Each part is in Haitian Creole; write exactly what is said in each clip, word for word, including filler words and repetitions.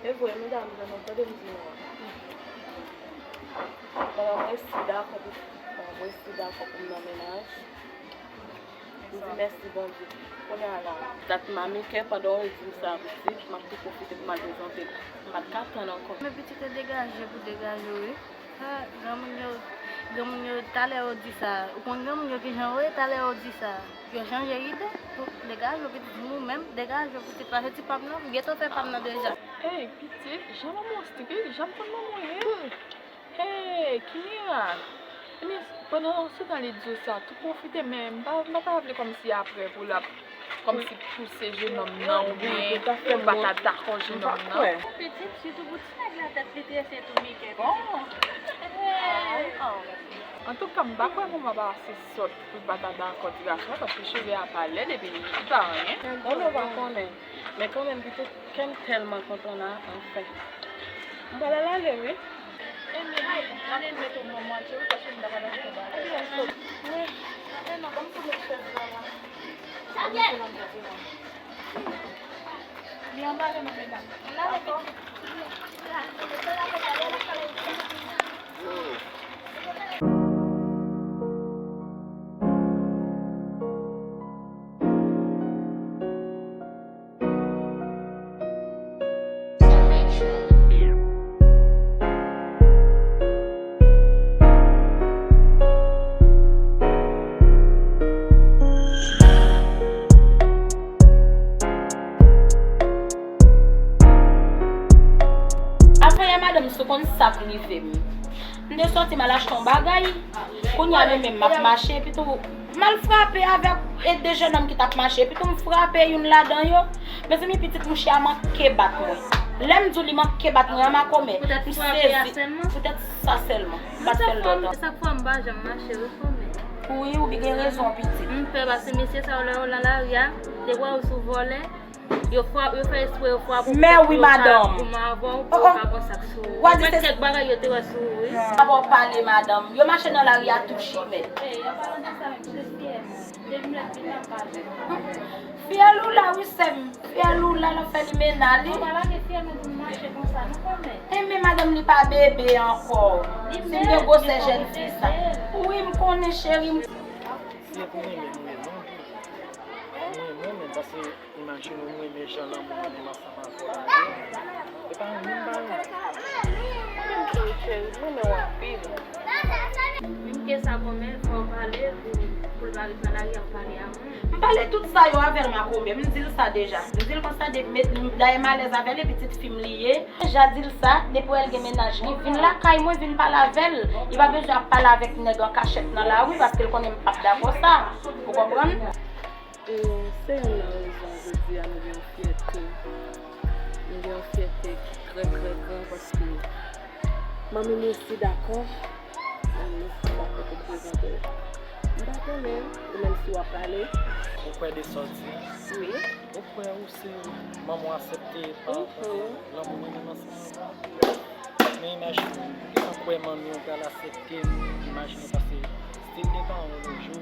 E vre, medam, jan nou tande m di nou an. Manman mwen resi dakò pou, manman mwen resi dakò pou m nan mennaj. M di mèsi Bondye. Kounye a la, dat m a men kè pandan w di m sa, pitit, m ap tou pwofite pou m al prezante l. M pa t ka tann ankò. Men pitit, e degaje pou degaje w, wi. Ha, granmoun yo, granmoun yo, talè yo di sa. Ou konn granmoun yo kijan yo ye, talè yo di sa. Yo chanje ide. Degaje w, pitit, ou menm, degaje w, pitit, pase ti pa m nan, ou gentan fè pa m nan deja. Ey, pitit, jan manman w strik, jan m konn manman w ye. Hey, Kimia! Ebyen, pandan se tan li di w sa, tou pwofite, men m pa, m pa ta vle kòmsi apre pou l ap kòmsi pouse jenòm nan oubyen pou l pa ta dakò jenòm nan. Pitit, sitou pou ti nèg la tèt li trese tou, Mike. Bon. Hey! Antouka, m pa kwè manman pa ase sòt pou l pa ta dakò ti gason an, paske cheve a pa lèd epi li pa anyen. Konnen w pa konnen. Men kanmenm, pitit, kè m tèlman kontan la, anfen. M pral al ale, wi. Ebyen, m ap tou mete w nan manje, wi, paske m ta pral achte bagay. Ebyen, sot. Wi. E non, ban m tou met chèz la la. Ban m mete l anba tou la. Li anba, non, medam. Dakò. Avan yè, madanm, si w konn sa k rive m. M te sòti m al achte yon bagay. Kounye a menm, menm m ap mache, epi tou, m al frape avèk e de jennonm ki t ap mache, epi tou m frape youn ladan yo. Mezanmi, pitit, mouche a manke bat mwen. Lè m di w li manke bat mwen an, makomè, m sezi. Poutèt sa sèlman. M pa t fè l lontan. Se sa k fè m pa janm mache, wi, kòmè. Wi, ou gen rezon, pitit. M pè, paske mesye sa yo, lè yo nan lari a, yo wè w sou vòlè. Yo fwa, yo fè espre yo fwa pou, men wi, madanm, pou m avè w, pou yo ka pran sa k sou ou. Ou di se kèk bagay yo te wè sou ou, wi. Sa pa w pale, madanm. Yo mache nan lari a tou chimè. Ey, an palan de sa menm, se fyè m. Depi m lève vin nan pale. Fyèl ou la, wi, sè m. Fyèl ou la, l ap fè limena, li. An pa lage fyèl mwen pou m mache konsa, non, kòmè. E men madanm, li pa bebe ankò. Si m gen gwosè jèn fi sa. Wi, m konnen, cheri. Si e pou renmen nou renmen, mwen renmen, paske imajine w renmen jan lanmou mwen menm ansanm avè w la ye. E pa renmen m pa renmen. Mwen menm tou, cheri, m renmen w anpil. Wi, m te sa kòmè, fò w pale pou, pou l pa ret nan lari ap pale a moun. M pale tout sa yo avè l, makomè, m di l sa deja. M di l konsa, de, met, dayè m alèz avè l, e pitit fi m li ye. Deja di l sa, depi w wè l gen mennaj li, vin lakay mwen, vin pale avè l. Li pa bezwen ap pale avèk nèg an kachèt nan lari, paske l konnen m p ap dakò sa. Ou konprann? E se youn nan rezon jodi a nou gen yon fyète. Nou gen yon fyète ki trè, trè gran, paske manmi m resi dakò. Manmi m resi dakò pou m prezante l. M pa konnen, ou menm si w ap pale. Ou kwè de sa w di? Wi. Ou kwè ou se manman w aksepte pa rapò de lanmou mwen menm ansanm avè w? Men imajine w, ou gentan kwè manmi w pral aksepte m, imajine w, paske stil de paran w lòt jou,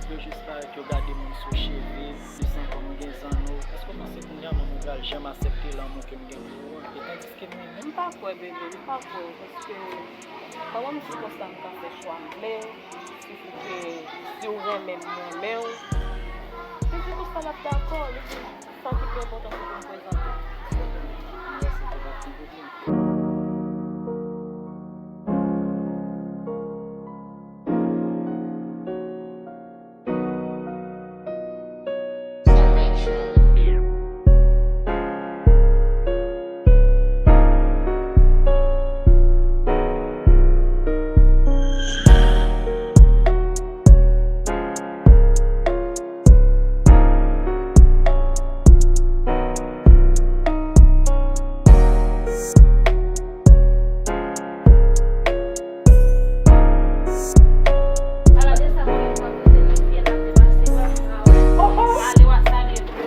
yo jis parèt yo gade moun sou cheve, plis ankò m gen zanno. Èske w panse kounye a manman w pral janm aksepte lanmou ke m gen pou ou an? E tandiske mwen menm. M pa kwè, bebe, m pa kwè, paske manman m di konsa m ka fè chwa m vle. Sitou ke si w renmen m, m renmen w. Li di konsa l ap dakò, li di sa ki pi enpòtan se pou m prezante.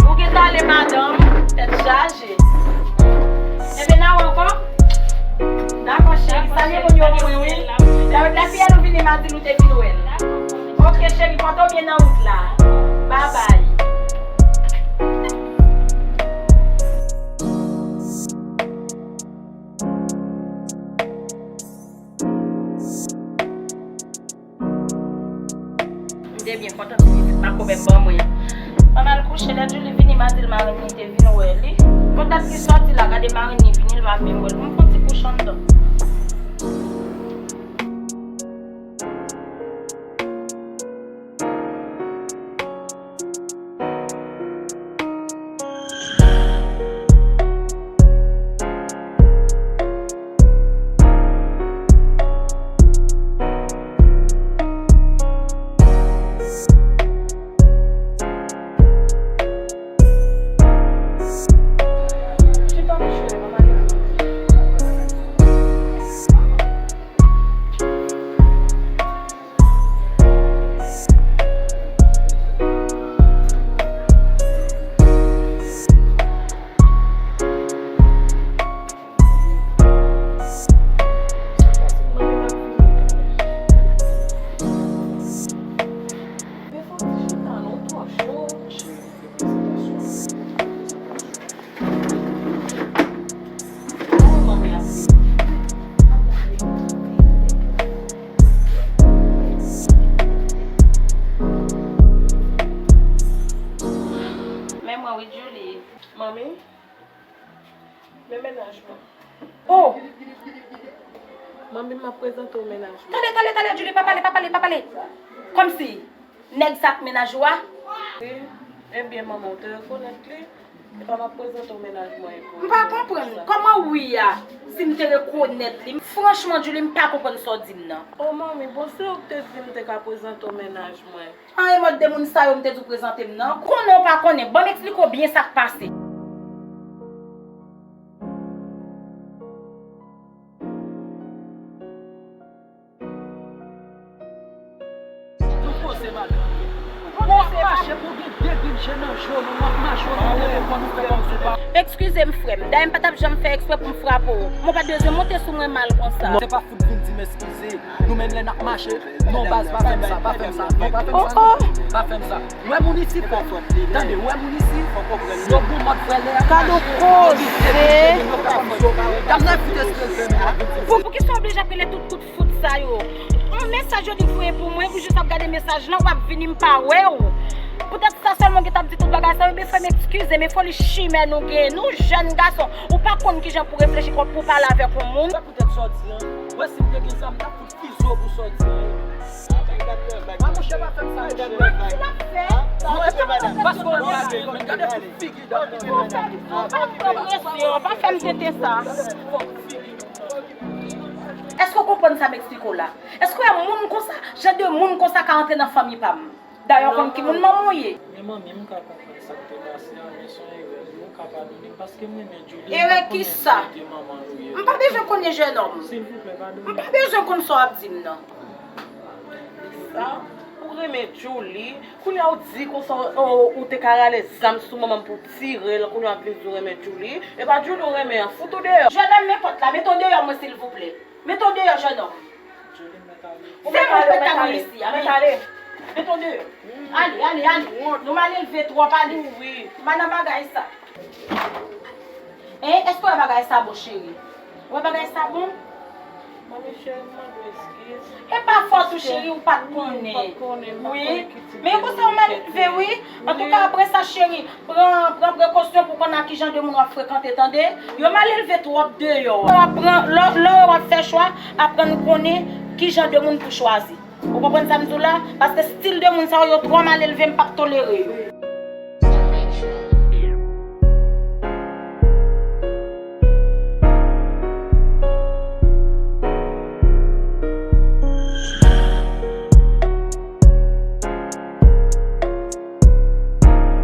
Ou gentan ale, madanm, tèt chaje. Ebyen, n a wè ankò. Dakò, cheri, salye moun yo pou mwen, wi. Lè, lè fyèl ou vini, m a di l ou te vin wè l. Oke, cheri, pòte w byen nan wout la. Babay. Kontan pitit makomè ban mwen. Pandan l kouche, lè Julie vini, m a di l marenn li te vin wè li. Bon, dat ki sòti la, gade marenn li vini, l pa menm wè l. M fè yon ti kouche anndan. Men mwen wi, Julie. Manmi, men mennaj mwen. Oh! Manmi, m ap prezante w mennaj mwen. Tande, tande, tande, Julie, pa pale, pa pale, pa pale. Kòmsi nèg sa k mennaj ou a? Wi. Ebyen, manman, w te rekonèt li? Epa, m ap prezante w mennaj mwen pou ou. M pa konprann. Kòman wi a? Si m te rekonèt li? Franchman, Julie, m pa konprann sa w di m nan. O manmi, bon, se ou k te di m te ka prezante w mennaj mwen. An, e mòd de moun sa yo m te di w prezante m nan? Konnen w pa konnen, ban m eksplike w byen sa k pase. Nou poze madanm. Bon, w ap mache pou gen de grenn je nan je w, w ap mache w nan telefòn ou fè kòmsi w pa. Eskize m, frè m. Dayè, m pa t ap janm fè eksprè pou m frape w. Mwen pa t bezwen monte sou mwen mal konsa. Non, se pa fout vin di m eskize. Nou menm lè n ap mache, non baz, pa fè m sa, pa fè m sa, non, pa fè m sa, non, pa fè m sa. Ou wè moun isi fò, tande, ou wè moun isi, yo bon mòd frè lè. Gade yon koze. Dam nan fout eskize m. Pou, poukisa w oblije ap rele tout kout fout sa yo? Yon mesaj yo di voye pou mwen, ou jis ap gade mesaj lan, w ap vini m pa wè w. Poutèt sa sèlman w gentan ap di tout bagay sa yo, men frè m eskize, men foli chimè nou genyen. Nou jèn gason, ou pa konn kijan pou reflechi pou w pale avèk yon moun. Poutèt sa w di an, wè si m te gen zam, m t ap fout fizo pou sa w di an. A monchè, pa fè m sa, monchè. Ki l ap fè? Non, e pa paske w lage, gade pou figi dam nan. Pa fè m tenten sa. Èske w konprann sa m eksplike w la? Èske w wè moun konsa, jan de moun konsa ka antre nan fanmi pa m? Dayè, w konn ki moun manman w ye. Men manmi, m ka konprann sa k te pase a, men se yon erè. Ou ka padone m paske m renmen Julie. Erè kisa? M pa bezwen konnen, jènòm. Silvouplè, padone m. M pa bezwen konn sa w ap di m nan. Sa, ou renmen Julie, kounye a w di konsa, o, ou te ka rale zam sou manman m pou w tire l, kounye a w ap vin di w renmen Julie. E pa Julie w renmen an, fout ou deyò. Jènòm, men pòt la, mete w deyò mwen, silvouplè. Mete w deyò, jènòm. Se mwen k mèt tabou isi a, men. Mete w deyò. Ale, ale, ale. Nou mal elve twòp, ale. Pa nan bagay sa. Hein, èske w wè bagay sa bon, cheri? Ou wè bagay sa bon? Manmi cheri, m mande w eskiz. E pa fòt ou, cheri, ou pa t konnen. Wi. Men konsa w mal elve, wi. Antouka, apre sa, cheri, pran, pran prekosyon pou w konn ak ki jan de moun w ap frekante, tande? Yo mal elve twòp deyò. Lè w ap pran, lè, lè w ap fè chwa, aprann konnen ki jan de moun pou chwazi. Ou konprann sa m di w la? Paske stil de moun sa yo, yo twò mal elve, m p ap tolere yo.